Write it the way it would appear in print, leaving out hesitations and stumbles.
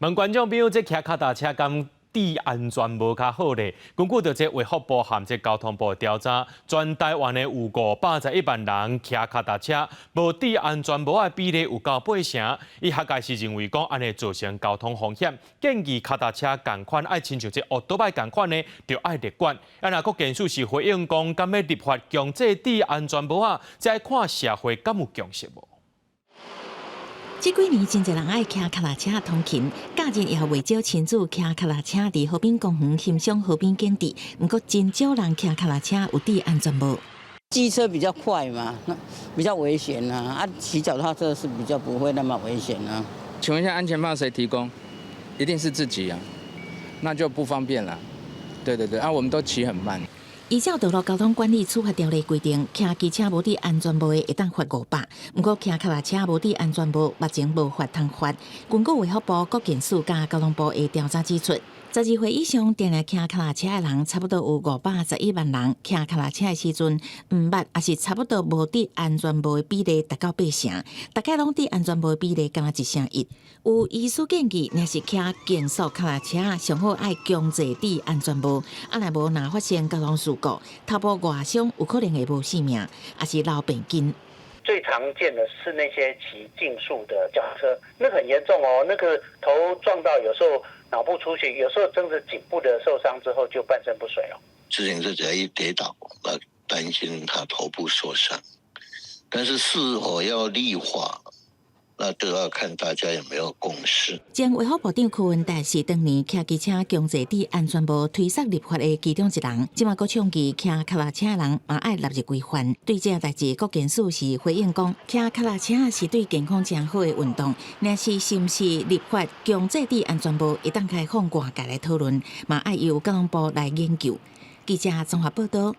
問觀眾朋友，這騎跤踏車敢戴安全帽較好咧？根據著這衛福部和這交通部調查，全台灣的有511萬人騎跤踏車，無戴安全帽的比例有到八成。醫學界是認為講，按呢造成交通風險，建議跤踏車仝款愛親像這歐多擺仝款呢，著愛列管。啊，若國健署是回應講，敢欲立法強制戴安全帽仔，這愛看社會敢有共識無？這幾年真濟人愛騎跤踏車通勤，假日也有袂少親子騎跤踏車佇河濱公園欣賞河邊景致。毋過真少人騎跤踏車有戴安全帽。機車比較快嘛，比較危險啊！啊，騎腳踏車是比較不會那麼危險啊。請問一下，安全帽誰提供？一定是自己啊，那就不方便了。對對對，啊，我們都騎很慢。依照道路交通管理處罰條例規定，騎機車無戴安全帽的會當罰500，毋過騎跤踏車無戴安全帽，目前無法通罰。根據衛福部國健署佮交通部的調查指出，12歲以上定定騎跤踏車的人，差不多有511萬人。騎跤踏車的時陣，毋捌抑是差不多無戴安全帽的比例達到八成，逐擺攏戴安全帽的比例干焦一成一。有醫師建議，若是騎競速跤踏車，上好愛強制戴安全帽，啊若無若發生交通事故，頭部外傷有可能會無性命，抑是留病根。最常見的是那些騎競速的腳踏車，那個很嚴重哦，那個頭撞到，有時候腦部出血，有時候真的頸部的受傷之後就半身不遂哦。自行車只要一跌倒，那擔心他頭部受傷，但是是否要立法，那都要看大家有沒有共識。前衛福部長柯文哲是當年騎機車強制戴安全帽推捒立法的其中一人，這馬閣倡議騎跤踏車人嘛愛納入規範。對這個代誌，國健署是回應講，騎跤踏車是對健康誠好的運動，若是是毋是立法強制戴安全帽，會當開放外界來討論，嘛愛由交通部來研究。記者綜合報道。